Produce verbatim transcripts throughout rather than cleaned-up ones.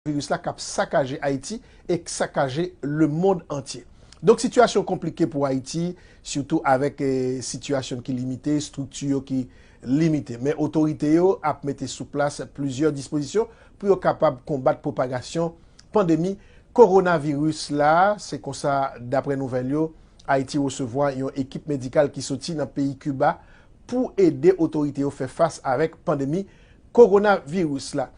kowonaviris la k ap sakaje Ayiti e k sakaje lemonn antye. Donk, sitiyasyon konplike pou Ayiti, sitou avèk, eh, sitiyasyon ki limite, estrikti yo ki limite. Men otorite yo ap mete sou plas plizyè dispozisyon pou yo kapab konbat pwopagasyon pandemi kowonaviris la. Se konsa, daprè nouvèl yo, Ayiti resevwa yon ekip medikal ki soti nan peyi Kiba pou ede otorite yo fè fas avèk pandemi kowonaviris la.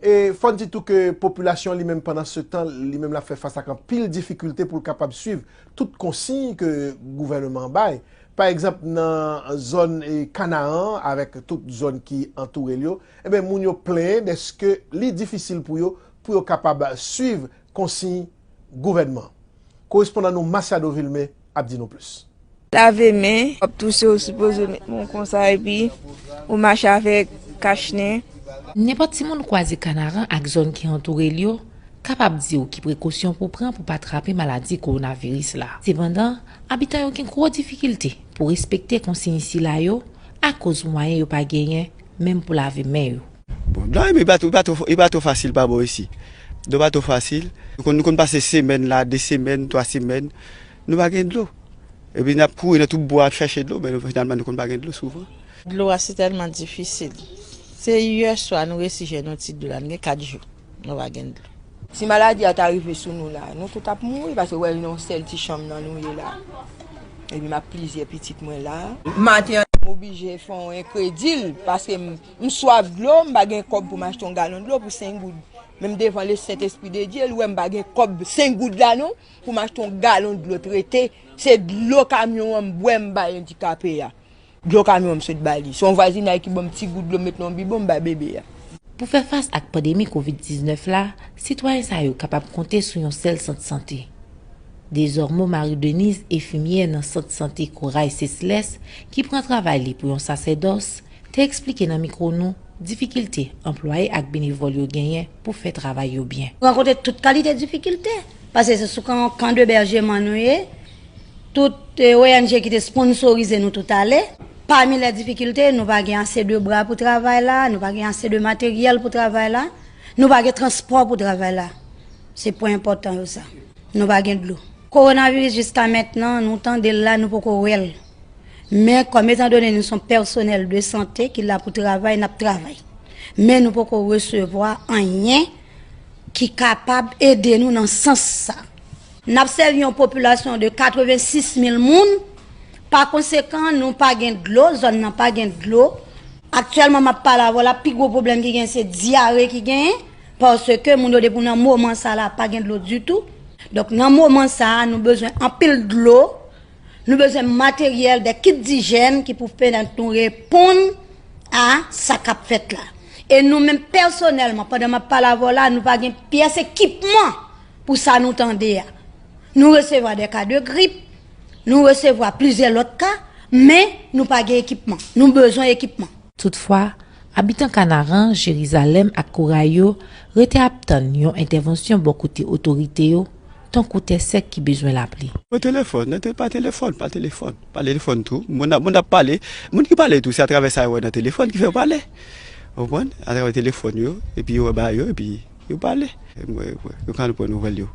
E fò n di tou ke popilasyon li menm, pandan se tan, li menm l ap fè fas ak anpil difikilte pou l kapab swiv tout konsiy ke gouvènman an bay. Pa egzanp, nan zòn, e, Kanaran, avèk tout zòn ki antoure l yo, enben, moun yo plenyen dèske li difisil pou yo, pou yo kapab swiv konsiy gouvènman. Korespondan nou, Masiado Vilmé, ap di nou plis. Lave men, w ap touse, ou sipoze met men w konsa, epi ou mache avèk kach nen. Nenpòt timoun kwaze Kanaran ak zòn ki antoure l yo kapab di w ki prekosyon pou pran pou pa trape maladi kowonaviris la. Sepandan, abitan yo gen gwo difikilte pou respekte konsiy sila yo akoz mwayen yo pa genyen menm pou lave men yo. Bon, dlo, men li pa twò, li pa twò, li pa twò fasil pa bò isi. Dlo pa twò fasil. Nou konn, nou konn pase semèn la, de semèn, twa semèn, nou pa gen dlo. Epi n ap kouri nan tout bwa ap chache dlo, men finalman nou konn pa gen dlo souvan. Dlo a se tèlman difisil. Se yè swa nou resi jwenn yon ti dlo la, nou gen kat jou nou pa gen dlo. Si maladi a ta rive sou nou la, nou tout ap mouri, paske w wè, nan yon sèl ti chanm nan nou ye la. Epi m ap plizyè pitit mwen la. Maten an, m oblije fè yon enkredil, paske m, m swaf dlo, m pa gen kòb pou m achte yon galon dlo pou senk goud. Menm devan le Sentespri de Dye, l wè m pa gen kòb senk goud la non, pou m achte yon galon dlo trete. Se dlo kamyon an m bwè, m bay andikape a. Dlo kamyon an m sot ba li. Se yon vwazinay ki ban m ti gout dlo, m met nan yon bidon, m bay bebe a. Pou fè fas ak pandemi kovid diznèf la, sitwayen sa yo kapab konte sou yon sèl sant sante. Dezòmo Marie Denise, enfimyè nan sant sante Koray Seslès, ki pran travay li pou yon sasèdòs, te eksplike nan mikwo nou difikilte anplwaye ak benevòl yo genyen pou fè travay yo byen. Nou rankontre tout kalite difikilte, paske se sou kan, kan de bèjeman nou ye, tout, eh, O N G ki te sponsorize nou tout ale. Pami lè difikilte, nou pa gen ase de bra pou travay la, nou pa gen ase de materyèl pou travay la, nou pa gen transpò pou travay la. Se pwen enpòtan yo sa. Nou pa gen dlo. Kowonaviris, jiska mentnan, nou tande l la, nou poko wè l. Men, kòm etandone nou se yon pèsonèl de sante ki la pou travay, n ap travay. Men nou poko resevwa anyen ki kapab ede nou nan sans sa. N ap sèvi yon popilasyon de katrevensis mil moun. Pa konsekan, nou pa gen dlo, zòn nan pa gen dlo. Aktyèlman, m ap pale avè w la, pi gwo pwoblèm ki gen, se dyare ki genyen, paske moun yo, depi nan moman sa la, pa gen dlo ditou. Donk, nan moman sa a, nou bezwen anpil dlo, nou bezwen materyèl, de kit dijèn ki pou pèmèt nou reponn a sa k ap fèt la. E nou menm, pèsonèlman, pandan m ap pale avè w la, nou pa gen pyès ekipman pou sa nou tande a. Nou resevwa de ka de grip, nou resevwa plizyè lòt ka, men nou pa gen ekipman. Nou bezwen ekipman. Toutfwa, abitan Kanaran, Jerizalèm ak Koray yo rete ap tann yon entèvansyon bò kote otorite yo, tankou tè sèk ki bezwen lapli. Pa telefòn, nan te-, pa telefòn, pa telefòn, pa telefòn tou. Moun ap, moun ap pale, moun ki pale tou, se atravè sa yo wè nan telefòn ki fè yo pale. Ou konprann? Atravè telefòn yo, epi yo wè bagay yo, epi yo pale. Mwen, mwen, yo ka pran nouvèl yo.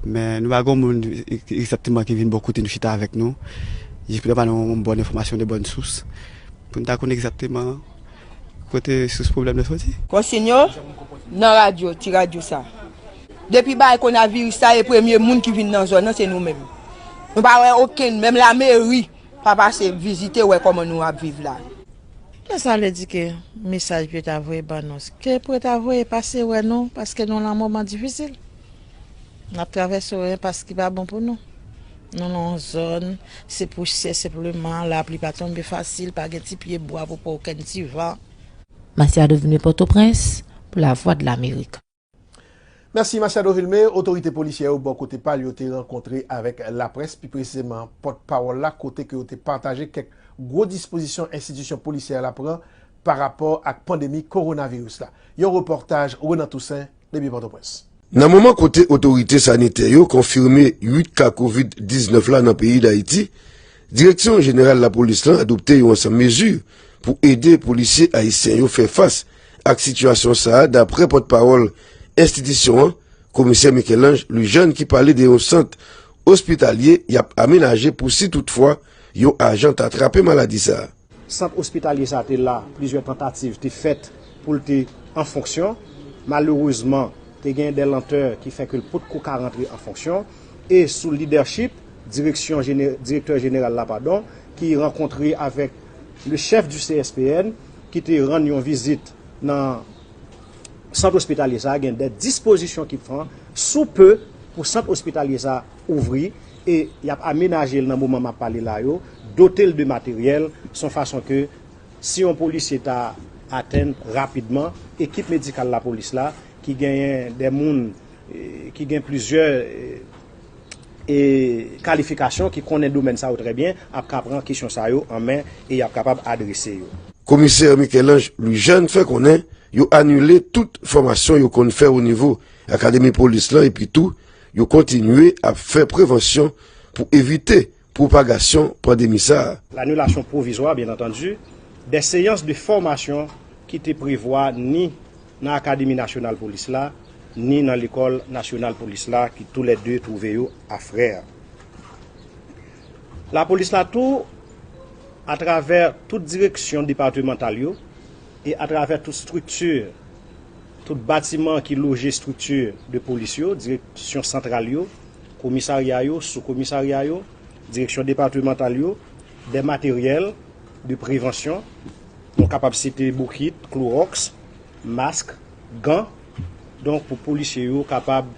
Men nou pa gen moun egzakteman ki vin bò kote nou chita avèk nou. Jis pou ta ba nou yon bòn enfòmasyon de bòn sous. Pou n ta konn egzakteman kote sous pwoblèm nan soti. Konsiy yo nan radyo, ti radyo sa. Depi bagay kowonaviris sa, e premye moun ki vin nan zòn nan, se nou menm. Nou pa wè okenn, menm lameri pa pase vizite, wè kòman nou ap viv la. Men sa vle di ke mesaj pou yo ta voye ban nou, ke pou yo ta voye pase wè nou, paske nou nan moman difisil. N ap travèse yon enpas ki pa bon pou nou. Nou nan yon zòn, se pousyè senpleman, lapli pa tonbe fasil, pa gen ti pye bwa pou pran okenn ti van. Masiado Vilmé, Pòtoprens, pou Lavwadlamerik. Mèsi, Masiado Vilmé. Otorite polisyè yo, bò kote pa l, yo te rankontre avèk laprès, pi presizeman pòtpawòl la, kote ke yo te pataje kèk gwo dispozisyon enstitisyon polisyè la pran pa rapò ak pandemi kowonaviris la. Yon repòtaj Renan Toussaint depi Pòtoprens. Nan moman kote otorite sanitè yo konfime uit ka kovid diznèf la nan peyi Dayiti, Direksyon Jeneral Lapolis lan adopte yon ansanm mezi pou ede polisye ayisyen yo fè fas ak sitiyasyon sa a, daprè pòtpawòl enstitisyon an, Komisè Michel-Ange Louis-Jeune, ki pale de yon sant ospitalye y ap amenaje pou si toutfwa yon ajan ta trape maladi sa a. Sant ospitalye sa a te la, plizyè tantativ te fèt pou l te an fonksyon. Malerezman, te gen de lantè ki fè ke l potko ka rantre an fonksyon. E sou lidèchip direksyon jene-, direktè jeneral la, padon, ki rankontre avèk le chèf du C S P N, ki te rann yon vizit nan sant ospitalye sa a, gen de dispozisyon ki pran sou pe pou sant ospitalye sa a ouvri, e y ap amenaje l nan moman m ap pale la yo, dote l de materyèl, se yon fason ke si yon polisye ta atenn rapidman, ekip medikal lapolis la, ki genyen de moun, eh, ki gen plizyè, eh, e kalifikasyon, ki konnen domèn sa yo trè byen, ap ka pran kesyon sa yo an men e y ap kapab adrese yo. Komisè Michel-Ange Louis-Jeune fè konnen yo anile tout fòmasyon yo konn fè o nivo Akademi Polis lan, epi tou, yo kontinye ap fè prevansyon pou evite pwopagasyon pandemi sa a. L'annulation provisoire, bien entendu, des séances de formation ki te prevwa ni nan Akademi Nasyonal Polis la, ni nan Lekòl Nasyonal Polis la, ki toulède twouve yo a Frè. Lapolis la tou, atravè tout direksyon depatmantal yo e atravè tout estrikti, tout batiman ki loje estrikti de polis yo, direksyon santral yo, komisarya yo, soukomisarya yo, direksyon depatmantal yo, de materyèl de prevansyon. Nou kapab site bokit, klowòks, mask, gan. Donk, pou polisye yo kapab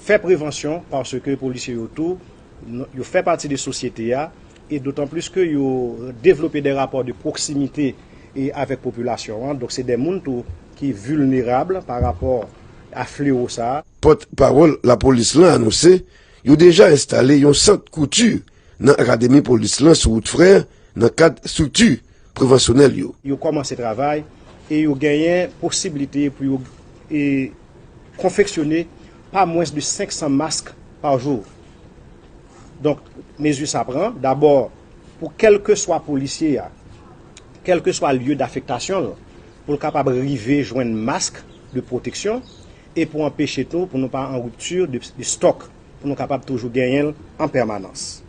fè prevansyon, paske polisye yo tou, n-, yo fè pati de sosyete a, e dotan plis ke yo devlope de rapò de pwoksimite e avèk popilasyon an. Donk, se de moun tou ki vilnerab pa rapò a flewo sa a. Pòtpawòl lapolis lan anonse yo deja enstale yon sant kouti nan Akademi Polis lan sou wout Frè nan kad estrikti prevansyonèl yo. Yo kòmanse travay e yo genyen posiblite pou yo, e, konfeksyone pa mwens de senk san mask pa jou. Donk, mezi sa pran, dabò, pou kèlkeswa polisye a, kèlkeswa lye dafektasyon l, pou l kapab rive jwenn mask de pwoteksyon e pou anpeche tou, pou nou pa an ripti de, de stòk, pou nou kapab toujou genyen l an pèmanans.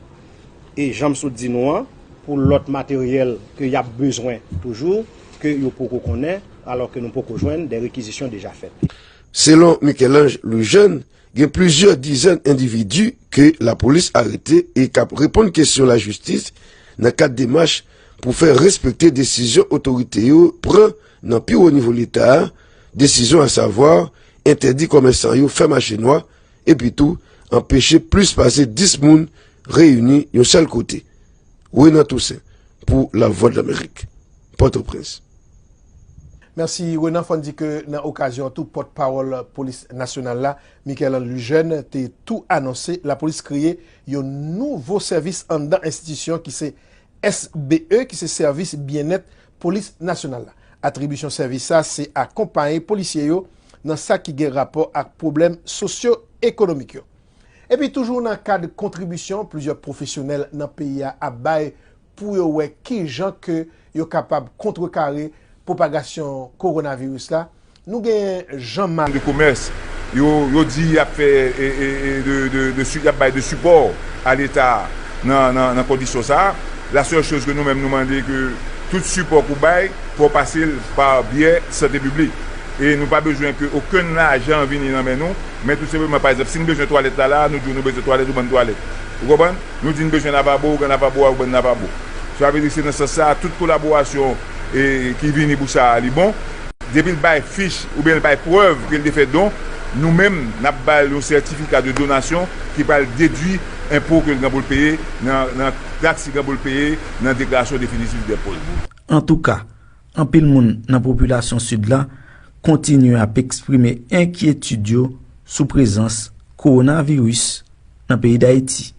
E jan m sot di nou an, pou lòt materyèl ke y ap bezwen toujou, ke yo poko konnen, alò ke nou poko jwenn, de rekizisyon deja fèt. Selon Michel-Ange Louis-Jeune, gen plizyè dizèn endividi ke lapolis arete e k ap reponn kesyon lajistis nan kad demach pou fè respekte desizyon otorite yo pran nan pi wo nivo Leta a, desizyon asavwa entèdi kòmèsan yo fè mache nwa, epi tou anpeche plis pase dis moun reyini yon sèl kote. Renan Toussaint pou Lavwadlamerik, Pòtoprens. Mèsi, Renan. Fò n di ke nan okazyon an tou, pòtpawòl polis nasyonal la, Michel-Ange Louis-Jeune, te tou anonse lapolis kreye yon nouvo sèvis anndan enstitisyon ki se S B E, ki se Sèvis Byennèt Polis Nasyonal la. Atribisyon sèvis sa se akonpaye polisye yo nan sa ki gen rapò ak pwoblèm sosyo-ekonomik yo. Epi toujou nan kad kontribisyon plizyè pwofesyonèl nan peyi a ap bay pou yo wè kijan ke yo kapab kontrekare pwopagasyon kowonaviris la, nou gen Jean Marc. De komès, yo, yo di y ap fè, e, e, e, de, de, de, y ap bay de sipò a Leta nan, nan, nan kondisyon sa a. La sèl choz ke nou menm nou mande ke tout sipò k ou bay, fò w pase l pa byè sante piblik. E nou pa bezwen ke okenn lajan vini nan men nou, men tou senpleman, pa egzanp, si n bezwen twalèt la, la, nou di w nou bezwen twalèt, ou ban n twalèt. Ou konprann? Nou di n bezwen lavabo, ou gen lavabo a, ou ban n lavabo. Sa vle di se nan sans sa a, tout kolaborasyon, e, ki vini pou sa a, li bon. Depi l bay fich oubyen l bay prèv ke l te fè don, nou menm, n ap ba l yon sètifika de donasyon ki pral dedwi enpo ke l gen pou l peye nan, nan taks li gen pou l peye nan deklarasyon definitif de pòz. Antouka, anpil moun nan popilasyon Sid la kontinye ap eksprime enkyetid yo sou prezans kowonaviris nan peyi Dayiti.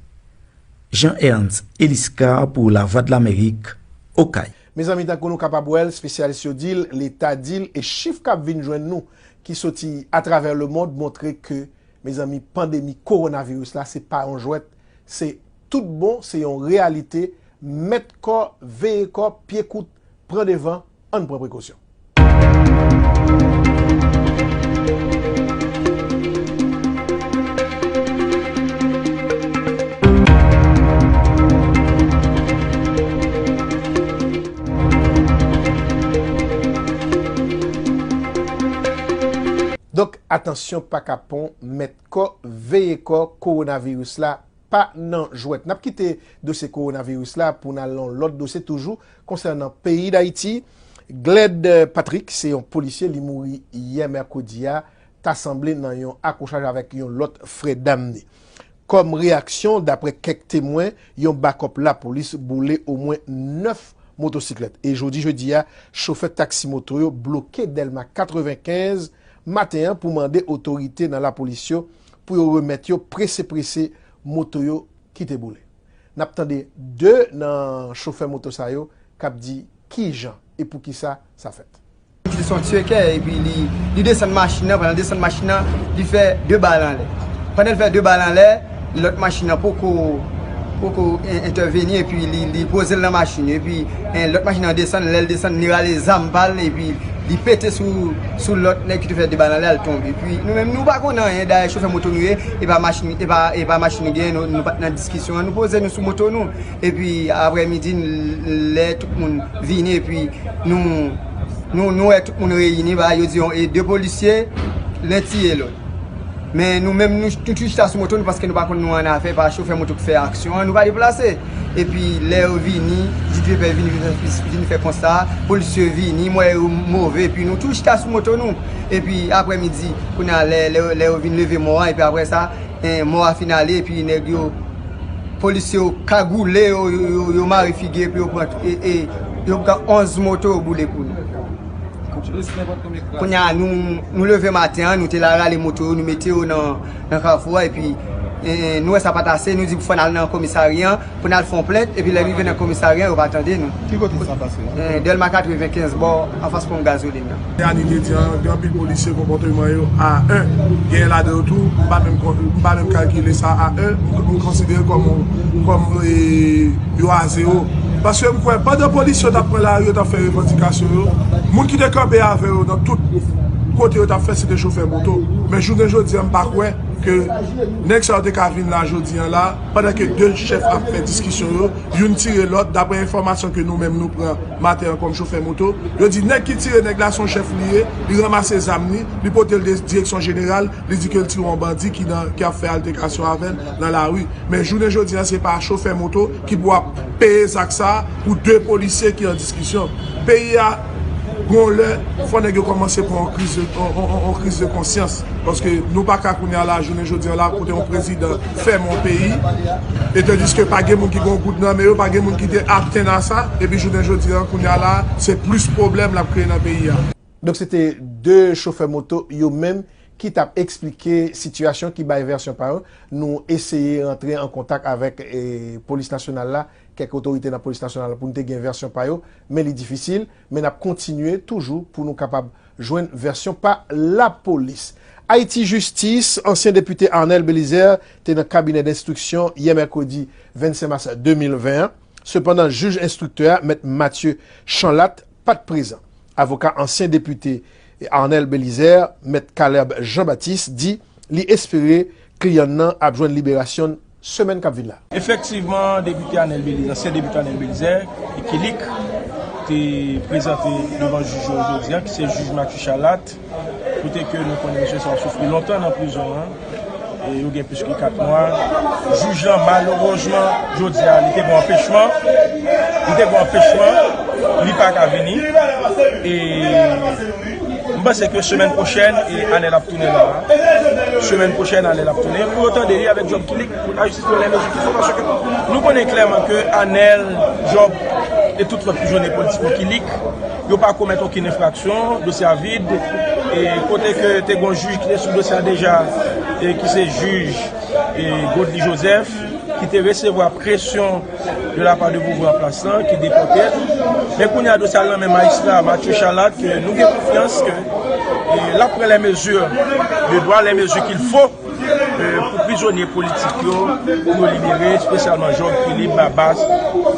Jean Ernst Eliscar pou Lavwadlamerik, Okay. Mezanmi, tankou nou kapab wè l, espesyalis yo di l, Leta di l, e chif k ap vin jwenn nou ki soti atravè lemond montre ke, mezanmi, pandemi kowonaviris la, se pa yon jwèt, se tout bon, se yon reyalite. Mèt kò, veye kò, pye kout, pran devan, ann pran prekosyon. Atansyon, pakapon, mèt kò, veye kò, kowonaviris la pa nan jwèt. N ap kite dosye kowonaviris la pou n al nan lòt dosye toujou konsènan peyi Dayiti. Gled Patrick, se yon polisye, li mouri yè mèkredi a, ta sanble nan yon akwochaj avèk yon lòt frè damne. Kòm reyaksyon, daprè kèk temwen, yon bakòp lapolis boule omwen nèf motosiklèt. E jodi jedi a, chofè taksi moto yo bloke Dèlma katrevenkenz maten an pou mande otorite nan lapolis yo pou yo remèt yo prese prese moto yo ki te boule. N ap tande de nan chofè moto sa yo k ap di kijan e poukisa sa fèt. Li se yon tchekè, epi li, li desann machin nan, pandan l desann machin nan, li fè de bal anlè. Pandan l fè de bal anlè, lòt machin nan poko, poko en-, entèveni, epi li, li poze l nan machin, epi, en, lòt machin nan desann, lè l desann, li rale zam pa l, epi li pete sou, sou lòt nèg ki te fè de bal anlè a, l tonbe. Epi nou menm, nou pa konn anyen, dayè chofè moto nou ye, e pa machin, e pa, e pa machin nou genyen, nou, nou pa t nan diskisyon an, nou poze nou sou moto nou. Epi aprèmidi, lè tout moun vini, epi nou, nou, nou wè tout moun reyini, ba, yo di yon, e de polisye, len tiye lòt. Men nou menm, nou, nou toujou chita sou moto nou, paske nou pa konn nou annafè, pa chofè moto k fè aksyon an, nou pa deplase. Epi lè yo vini, jidrepè vini, vin fè, vin fè konsta, polisye vini, m wè yo move, epi nou toujou chita sou moto nou. Epi aprèmidi, kounye a, lè, lè, lè yo vin leve mò a, epi apre sa, en, mò a fin ale, epi nèg yo, polisye yo kagoule, yo, yo, yo, yo mare figi, epi yo pran, e, e, yo pran onz moto, yo boule pou nou. Kounye a, nou, nou leve maten an, nou te la rale moto yo, nou mete yo nan, nan kafou a, epi, e, e, nou wè sa pa t ase, nou di fò n al nan komisarya an, pou n al fè yon plent, epi lè n rive nan komisarya an, yo pa tande nou. Ki kote sa pase? E, Dèlma katrevenkenz, bò, anfas ponp gazolin nan. Annie te di an, gen anpil polisye konpòteman yo a en. Gen ladan yo tou, m pa menm kon-, m pa menm kalkile sa a en, m, m konsidere kòm, kòm, e, yo a zewo. Paske m kwè, pandan polisye yo t ap pran lari, yo t ap fè revandikasyon yo, moun ki te kanpe avè yo nan tout kote yo t ap fè, se te chofè moto. Men jounen jodi a, m pa kwè ke nèg sa yo te ka vin la jodi a la, pandan ke de chèf ap fè diskisyon yo, youn tire lòt, daprè enfòmasyon ke nou menm nou pran maten an kòm chofè moto. Yo di nèg ki tire nèg la se yon chèf li ye, li ranmase zam li, li pote l de direksyon jeneral, li di ke l tire yon bandi ki nan, ki ap fè altèkasyon avè l nan lari. Men jounen jodi a, se pa chofè moto ki pou ap peye zak sa a pou de polisye ki an diskisyon. Peyi a, gon lè, fò nèg yo kòmanse pran yon kriz de, yon, yon, yon, yon kriz de konsyans. Paske nou pa ka kounye a la, jounen jodi a la, kote yon prezidan fèmen yon peyi, e tandiske pa gen moun ki gen yon goud nan men yo, pa gen moun ki te atenn a sa, epi jounen jodi a, kounye a la, se plis pwoblèm l ap kreye nan peyi a. Donk, se te de chofè moto yo menm ki t ap eksplike sitiyasyon, ki bay vèsyon pa yo. Nou eseye rantre an kontak avèk, e, polis nasyonal la, kèk otorite nan polis nasyonal la pou n te gen vèsyon pa yo, men li difisil, men n ap kontinye toujou pou nou kapab jwenn vèsyon pa lapolis. Ayiti Jistis, ansyen depite Arnel Belizaire te nan kabinè denstriksyon yè mèkredi vennsenk mas de mil ven an. Sepandan, jij enstriktè a, mèt Mathieu Chanlat, pa t prezan. Avoka ansyen depite Arnel Belizaire, mèt Caleb Jean Baptiste, di li espere kliyan n nan ap jwenn liberasyon l semèn k ap vin la. Efektivman, depite Arnel Belizaire, ansyen depite Arnel Belizaire, Kilik, te prezante devan jij yo jodi a, ki se jij Mathieu Chanlat, kote ke nou konnen mesye sa yo soufri lontan nan prizon an. E yo gen plis ke kat mwa. Jij lan, malerezman, jodi a, li te gen anpechman. Li te gen anpechman. Li pa ka vini. E m panse ke semèn pwochèn, e, Arnel ap tounen la. Semèn pwochèn, Arnel ap tounen. Pou yo tande li avèk Job Kilik, pou lajistis pran lè mezi ki fo, paske nou konnen klèman ke Arnel, Job e tout lòt prizonye politik yo Kilik, yo pa komèt okenn enfraksyon, dosye a vid, e kote ke te gon jij ki te sou dosye a deja, e ki se jij, e Godly Joseph, ki te resevwa presyon de la pa de pouvwa an plas lan, ki depòte l. Men kounye a dosye a nan men majistra Mathieu Chalat, ke nou gen konfyans ke, e, l ap pran les mesures de droit, les mesures qu'il faut, e, pou prizonye politik yo, pou yo libere, espesyalman Job Philippe, Babas,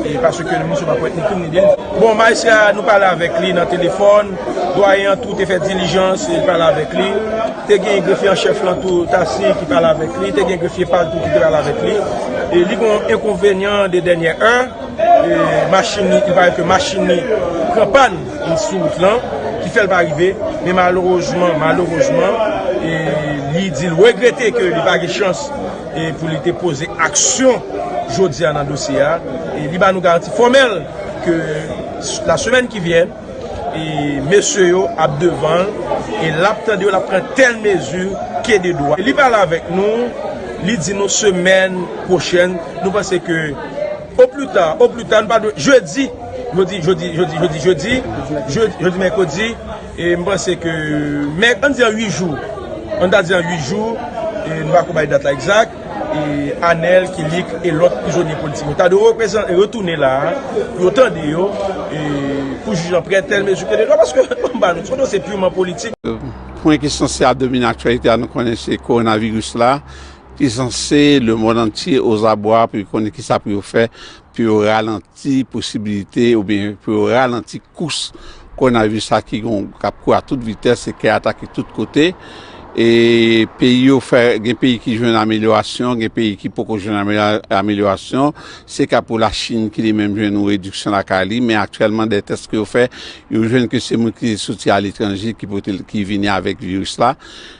e paske misye pa komèt ni krim ni deli. Bon, majistra, nou pale avèk li nan telefòn, dwayen an tou te fè dilijans, e l pale avèk li. Te gen grefye an chèf lan tou, Tassy, ki pale avèk li, te gen grefye pa l tou ki te pale avèk li. E li gen yon enkonvenyan de dènyè è, e machin li, il paraît ke machin li pran pàn sou wout lan, ki fè l pa rive. Men malerezman, malerezman, E li di l regrete ke li pa gen chans e pou li te poze aksyon jodi a nan dosye a. E li ba nou garanti fòmèl ke la semèn ki vyen, e mesye yo ap devan l e l ap tande yo, l ap pran tèl mezi ke de dwa. Li pale avèk nou, li di nou semèn pwochèn, nou panse ke o pli ta, o pli ta, nou pa dwe, jedi, jodi, jodi, jedi, jedi, jedi, jedi, jedi, mèkredi, e m panse ke mèk, ann di an uit jou, ann ta di an uit jou, e nou pa ko bay dat la egzak, e Anèl, Kilik e lòt prizonye politik yo ta dwe reprezan-, retounen la a, pou yo tande yo, e pou jij an pran tèl mezi ke de dwa, paske, ban nou, se yon dosye pirman politik. Pwen ki sanse ap domine aktyalite a, nou konnen se kowonaviris la, ki sanse lemonn antye ozabwa pou yo konnen kisa pou yo fè, pou yo ralanti posibilite oubyen pou yo ralanti kous kowonaviris la ki gon, k ap kouri a tout vitès e k atake tout kote. E peyi yo fè, gen peyi ki jwenn amelyorasyon, gen peyi ki poko jwenn amelyora-, amelyorasyon. Se ka pou Lachin ki li menm jwenn yon rediksyon lakay li, men aktyèlman, dè tès ke yo fè, yo jwenn ke se moun ki soti aletranje ki pote l, ki vini avèk viris la.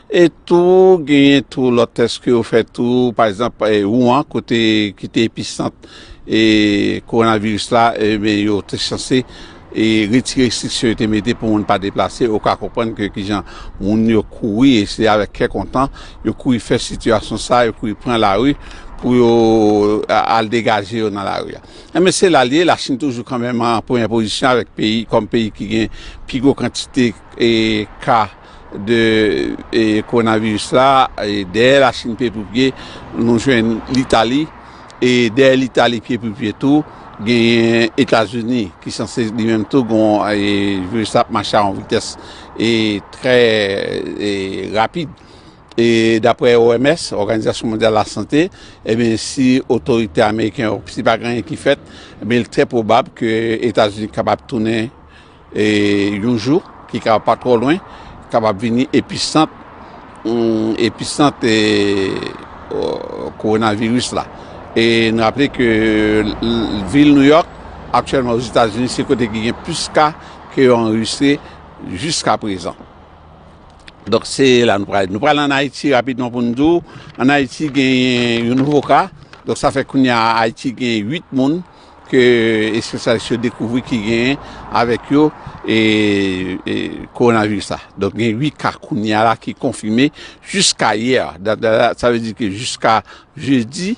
E tou, genyen tou lòt tès ke yo fè tou, pa egzanp, e, Wuhan, kote ki te episant e kowonaviris la, e, men yo te sanse e retire restriksyon yo te mete pou moun pa deplase. Ou ka konprann ke kijan moun yo kouri, e se avèk kè kontan yo kouri fè sitiyasyon sa, yo kouri pran lari pou yo a-, al degaje yo nan lari a. Enben, se la l ye, Lachin toujou kanmenm an premyè pozisyon avèk peyi, kòm peyi ki gen pi gwo kantite e ka de e kowonaviris la. E dèyè Lachin, pye pou pye, nou jwenn Litali. E dèyè Litali, pye pou pye tou, genyen Etazini, ki sanse li menm tou gon e viris la ap mache a yon vitès e trè e rapid. E daprè O M S, Òganizasyon Mondyal Lasante, ebyen, si otorite ameriken yo, si pa gen anyen ki fèt, ebyen, li trè pwobab ke Etazini kapab tounen e yon jou, ki kapab pa twò lwen, kapab vini episant, mm, episant e o, kowonaviris la. E n raple ke l-, l-, vil New York, aktyèlman Ozetazini, se kote ki gen plis ka ke yo anrejistre jiska prezan. Donk, se la nou pral. Nou pral ann Ayiti rapidman pou n di w. Ann Ayiti, genyen yon nouvo ka. Donk, sa fè kounye a Ayiti gen uit moun ke espesyalis yo dekouvri ki genyen avèk yo e, e kowonaviris la. Donk, gen uit ka kounye a la ki konfime jiska yè. Dat, dat, dat, sa vle di ke jiska jedi,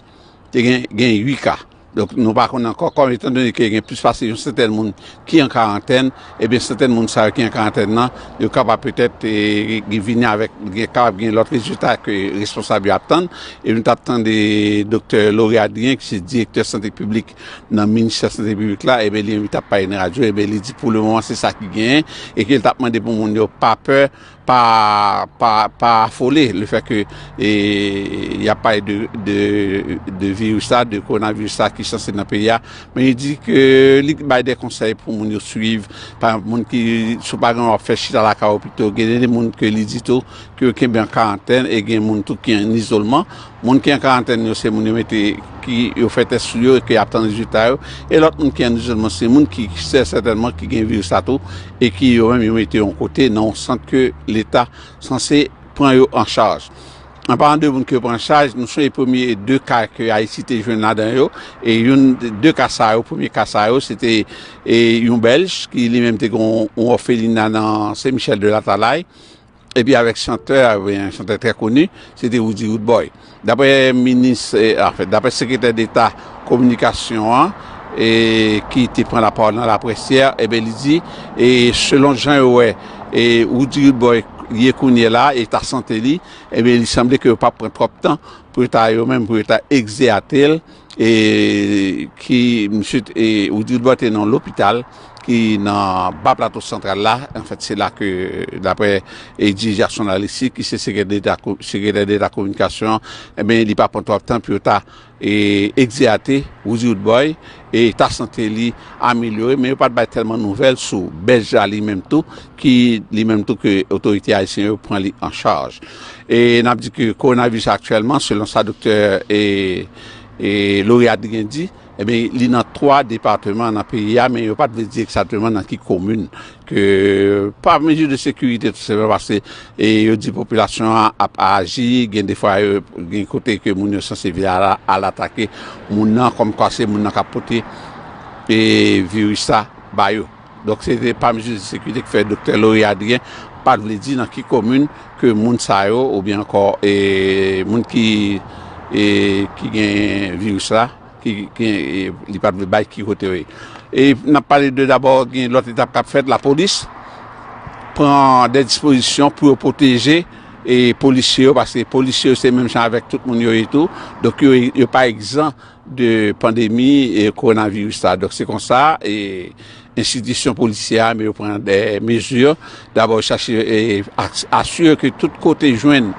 te gen, gen uit ka. Donk, nou pa konn ankò, kòm etandone ke gen plis pase yon santèn moun ki an karantèn, ebyen, santèn moun sa yo ki an karantèn nan, yo kapab petèt, e, vini avèk, gen, kapab gen lòt rezilta ke responsab yo ap tann. E nou t ap tande doktè Laurie Adrien, ki se direktè sante piblik nan ministè sante piblik la, ebyen, li menm li t ap pale nan radyo, ebyen, li di pou le moman se sa ki genyen, e ke l t ap mande pou moun yo pa pè, pa, pa, pa afole lefètke, e, y ap pale de, de, de viris la, de kowonaviris la ki sanse nan peyi a. Men li di ke li bay de konsèy pou moun yo swiv. Pa egzanp, moun ki, si w pa gen w ap fè chita lakay ou pito, gen de moun ke li di tou ke yo kenbe an karantèn e gen moun tou ki an izolman. Moun ki an karantèn yo, se moun yo mete, ki yo fè tès sou yo e ke y ap tann rezilta yo. E lòt moun ki an izolman, se moun ki, sè-, sètènman ki gen viris la tou e ki yo menm yo mete yon kote nan yon sant ke Leta sanse pran yo an chaj. An palan de moun ke yo pran an chaj, nou sonje premye de ka ke Ayiti te jwenn ladan yo, e youn, de ka sa yo, premye ka sa yo, se te, e, yon Bèlj ki li menm te gen yon, yon òfelina nan Sen Michèl de Latalay, epi avèk chantè a, oubyen chantè trè koni, se te Roody Roodboy. Daprè minis, e, anfen, daprè sekretè deta kominikasyon an, e, ki te pran lapawòl nan laprès yè, ebyen, li di, e, selon jan yo wè, e, Roody Roodboy ye kounye la, eta sante li, ebyen, li sanble ke yo p ap pran twòp tan pou yo ta, yo menm, pou yo ta egzeyate l, e ki misye t-, e Roody Roodboy te nan lopital ki nan Ba Plato Santral la. Anfèt, se la ke, daprè, e, Djidji Jackson Alexis, ki se sekretè deta ko-, sekretè deta kominikasyon an, ebyen, li pa pran twòp tan pou yo ta, e, egzeyate Roody Roodboy, e eta sante li amelyore, men yo pa t bay tèlman nouvèl sou Bèlj la li menm tou, ki li menm tou ke otorite ayisyen yo pran li an chaj. E n ap di ke kowonaviris aktyèlman, selon sa doktè, e, e Laurie Adrien di, Ebyen, li nan twa depatman nan peyi a, men yo pa t vle di egzakteman nan ki komin. Ke pa mezi de sekirite, tou senpleman paske e yo di popilasyon an ap aji, gen defwa yo gen kote ke moun yo sanse vin al, al atake moun nan, kòmkwa se moun nan k ap pote e viris la ba yo. Donk, se te pa mezi de sekirite ki fè Doktè Laurie Adrien pa t vle di nan ki komin ke moun sa yo, oubyen ankò e moun ki e ki gen viris la, ki, ki e, li pa t vle bay ki kote yo ye. E n ap pale de dabò, gen lòt etap k ap fèt, lapolis pran de dispozisyon pou yo pwoteje e polisye yo, paske polisye yo se menm jan avèk tout moun yo ye tou. Donk, yo, yo pa egzan de pandemi e kowonaviris la. Donk, se konsa e enstitisyon polisyè a, men yo pran de mezi. Dabò, yo chache e as- asire ke tout kote jwenn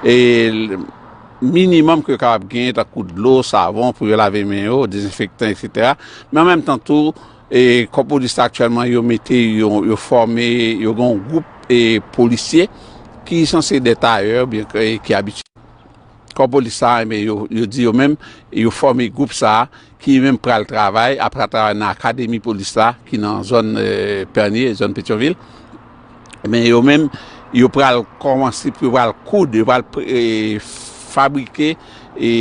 e minimòm ke yo kapab genyen, tankou dlo, savon pou yo lave men yo, dezenfektan, etsetera. Men an menm tan tou, e kò polis la aktyèlman, yo mete, yo, yo fòme, yo gen yon gwoup e polisye ki sanse de tayè, oubyen ke- ki abitye kò polis la, men yo, yo di yo menm, yo fòme gwoup sa a, ki menm pral travay, ap pral travay nan akademi polis la, ki nan zòn e, Pènye, zòn Petyonvil. Men yo menm, yo pral kòmanse, yo pral koud, yo pral e, fabrike e,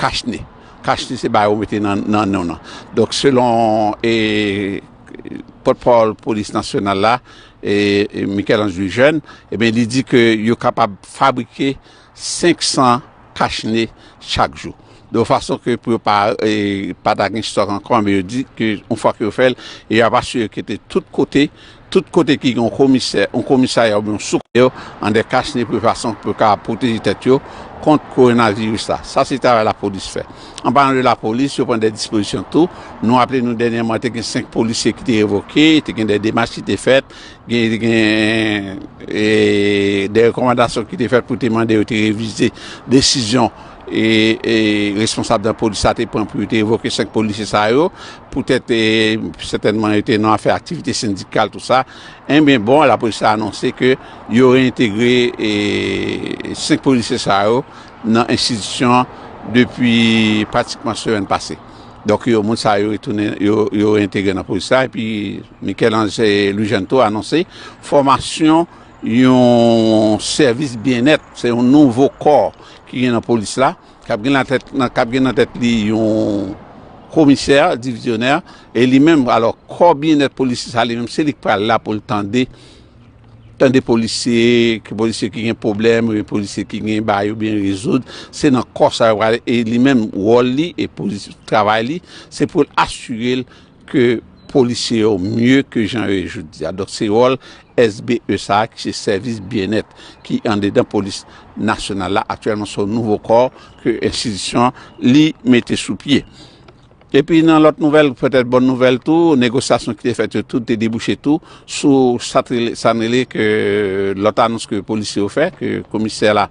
kachne. Kachne se bagay yo mete nan, nan non nan. Donk, selon e, pòtpawòl polis nasyonal la, e, e Michel-Ange Louis-Jeune, ebyen, li di ke yo kapab fabrike senk san kachne chak jou. De fason ke pou yo pa, e, pa ta gen stòk ankò, men yo di ke yon fwa ke yo fè l, e y ap asire ke te tout kote, tout kote ki gen yon komisè, yon komisarya oubyen yon sou yo, an de kachne pou fason pou yo kapab pwoteje tèt yo kont kowonaviris la. Sa se travay lapolis fè. An palan de lapolis, yo pran de dispozisyon tou. Nou raple nou dènyèman, te gen senk polisye ki te revoke, te gen de demach ki te fèt, gen, gen e, de rekòmandasyon ki te fèt pou te mande yo te revize desizyon e, e responsab nan polis la te pran pou yo te revoke senk polisye sa yo, poutèt e, sètènman yo te nan afè aktivite sendikal, tou sa. Enben, bon, lapolis la anonse ke yo reyentegre e, senk polisye sa yo nan enstitisyon an depi pratikman semèn pase. Donk, yo, moun sa yo retounen, yo, yo reyentegre nan polis la. Epi, Michel-Ange Louis-Jeune tou anonse fòmasyon yon sèvis byennèt, se yon nouvo kò ki gen nan polis la, k ap gen nan tèt, nan, k ap gen nan tèt li yon komisè divizyonè, e li menm, alò, kò byennèt polisye sa, li menm, se li k pral la pou l tande, tande polisye, ki polisye ki gen pwoblèm, oubyen polisye ki gen bagay yo byen rezoud, se nan kò sa yo prale, e li menm, wòl li, e polis-, travay li, se pou l asire l ke polisye yo mye ke jan yo ye jodi a. Donk, se wòl S B E sa a, ki se sèvis byennèt, ki andedan polis nasyonal la. Aktyèlman, se yon nouvo kò ke enstitisyon an li mete sou pye. Epi nan lòt nouvèl, petèt bòn nouvèl tou, negosyasyon ki te fèt yo tout te debouche tou sou sa t rele, sa n rele ke lòt anons ke polisye yo fè, ke komisè la,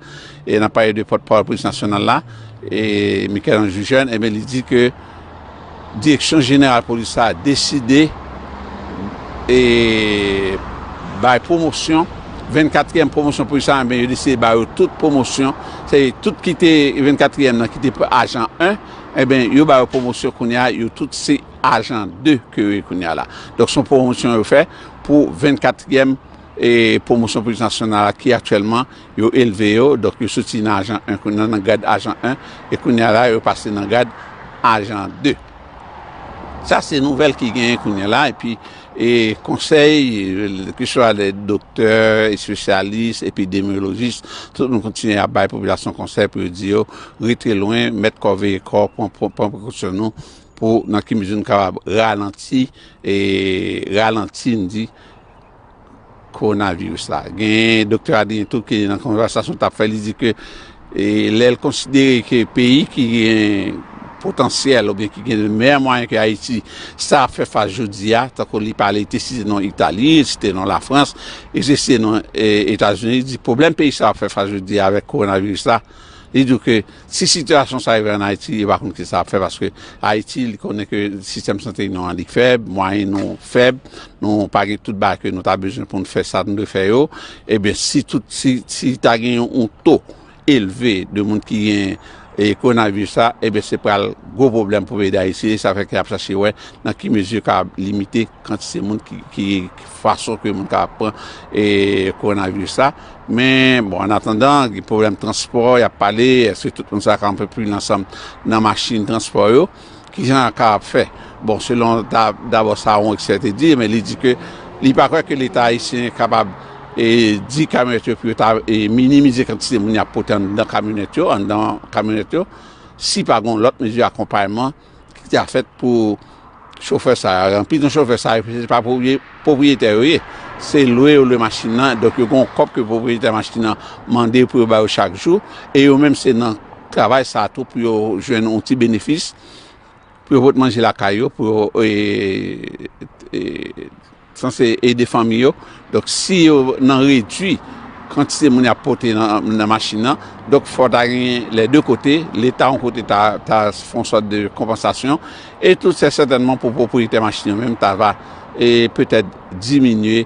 e n ap pale de pòtpawòl polis nasyonal la, e Michel-Ange Louis-Jeune, ebyen, li di ke Direksyon Jeneral Polis la deside e bay pwomosyon, vennkatriyèm pwomosyon polis la, ebyen, yo deside ba yo tout pwomosyon. Se tout ki te vennkatriyèm nan, ki te ajan en, ebyen, yo ba yo pwomosyon kounye a, yo tout se ajan de ke yo ye kounye a la. Donk, se yon pwomosyon yo fè pou vennkatriyèm e pwomosyon polis nasyonal la ki aktyèlman yo elve yo. Donk, yo soti nan ajan en, kounye a nan grad ajan en, e kounye a la, yo pase nan grad ajan de. Sa se nouvèl ki genyen kounye a la, epi e konsèy, keseswa de doktè, espesyalis, epidemyolojis, tout moun kontinye ap bay popilasyon konsèy pou yo di yo rete lwen, mèt kò veye kò, pran, pran, pran prekosyon nou pou nan ki mezi nou kapab ralanti, e ralanti, m di, kowonaviris la. Gen doktè Adrien tou ki nan konvèsasyon t ap fè, li di ke e lè l konsidere ke peyi ki gen potansyèl oubyen ki gen de meyè mwayen ke Ayiti sa ap fè fas jodi a, tankou li pale, li te site non Itali, li site non Lafrans, li te site non e, Etazini, li di pwoblèm peyi sa ap fè fas jodi a avèk kowonaviris la, li di ke si sitiyasyon sa rive ann Ayiti, li pa konn kisa ap fè, paske Ayiti, li konnen ke sistèm sante nou an, li fèb, mwayen nou fèb, nou pa gen tout bagay ke nou ta bezwen pou n fè sa nou dwe fè yo. Ebyen, si tout, si, si ta gen yon, yon to elve de moun ki gen e kowonaviris sa, ebyen se pral gwo pwoblèm pou peyi Dayiti. Sa fè ke y ap chache wè nan ki mezi yo ka limite kantite moun ki, ki, ki fason ke moun ka pran e kowonaviris sa. Men bon, an atandan, gen pwoblèm transpò, y ap pale, èske tout moun sa ka anpil ansanm nan machin transpò yo? Kijan y ap fè? Bon, selon dabò sa yon ekspè te di, men li di ke li pa kwè ke Leta ayisyen kapab e di kamyonèt yo pou yo ta e minimize kantite moun y ap pote anndan kamyonèt yo, anndan kamyonèt yo, si pa gen lòt mezi akonpayman ki ta fèt pou chofè sa yo. Anpil nan chofè sa yo, se pa pwopriyetè yo ye. Se lwe yo lwe machin nan, donk yo gen yon kòb ke pwopriyetè machin nan mande pou yo ba yo chak jou, e yo menm se nan travay sa tou pou yo jwenn yon ti benefis, pou yo pot manje lakay yo, pou yo e, e, sanse ede fanmi yo. Donk si yo nan redwi kantite moun y ap pote nan, nan machin nan, donk fò ta gen lè de kote, Leta yon kote ta, ta fè yon sòt de konpansasyon, e tou sètènman pou pwopriyetè machin yo menm ta va e petèt diminye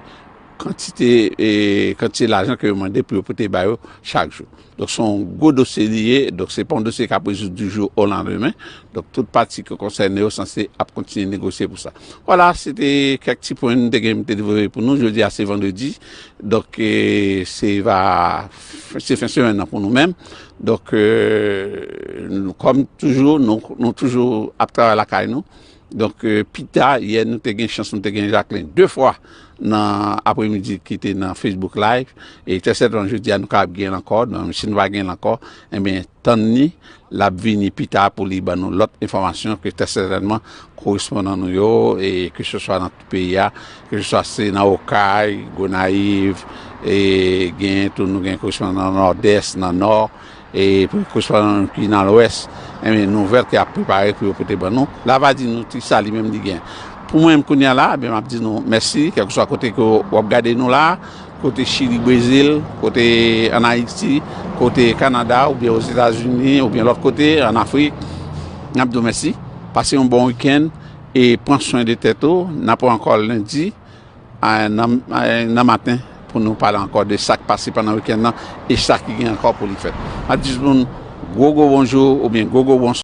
kantite e kantite lajan ke yo mande pou yo pote ba yo chak jou. Donk se yon gwo dosye li ye, donk se pa yon dosye k ap rezoud du jour au lendemain. Donk tout pati ki konsène yo sanse ap kontinye negosye pou sa. Vwala, se te kèk ti pwen nou te gen pou te devlope pou nou. Jodi a se vandredi, donk e, se va se fen semèn nan pou nou menm. Donk e, nou, kòm toujou, nou, nou toujou ap travay lakay nou. Donk e, pita yè nou te gen chans, nou te gen Jacqueline de fwa nan apremidi ki te nan Facebook Live. E trè sètènman jodi a nou kapab gen l ankò. Donk si nou pa gen l ankò, enben tann li, l ap vini pita pou li ban nou lòt enfòmasyon ke trè sètènman korespondan nou yo, e ke se swa nan tout peyi a, ke se swa se nan Okay, Gonayiv, e gen tou nou gen korespondan nan Nòdès, nan Nò, e pou korespondan ki nan Lwès, enben nouvèl ke y ap prepare pou yo pote ban nou. L ap di nou kisa li menm li gen. Pou mwen menm kounye a la, ben m ap di nou mèsi, kèlkeswa kote ke w ap gade nou la, kote Chili, Brezil, kote ann Ayiti, kote Kanada, oubyen Ozetazini, oubyen lòt kote, ann Afrik, n ap di w mèsi. Pase yon bon wikenn e pran swen de tèt ou. N ap wè ankò lendi a, nan, a, nan maten pou nou pale ankò de sa k pase pandan wikenn nan e sa ki gen ankò pou li fèt. M ap di tout moun gwo, gwo bonjou oubyen gwo, gwo bonswa.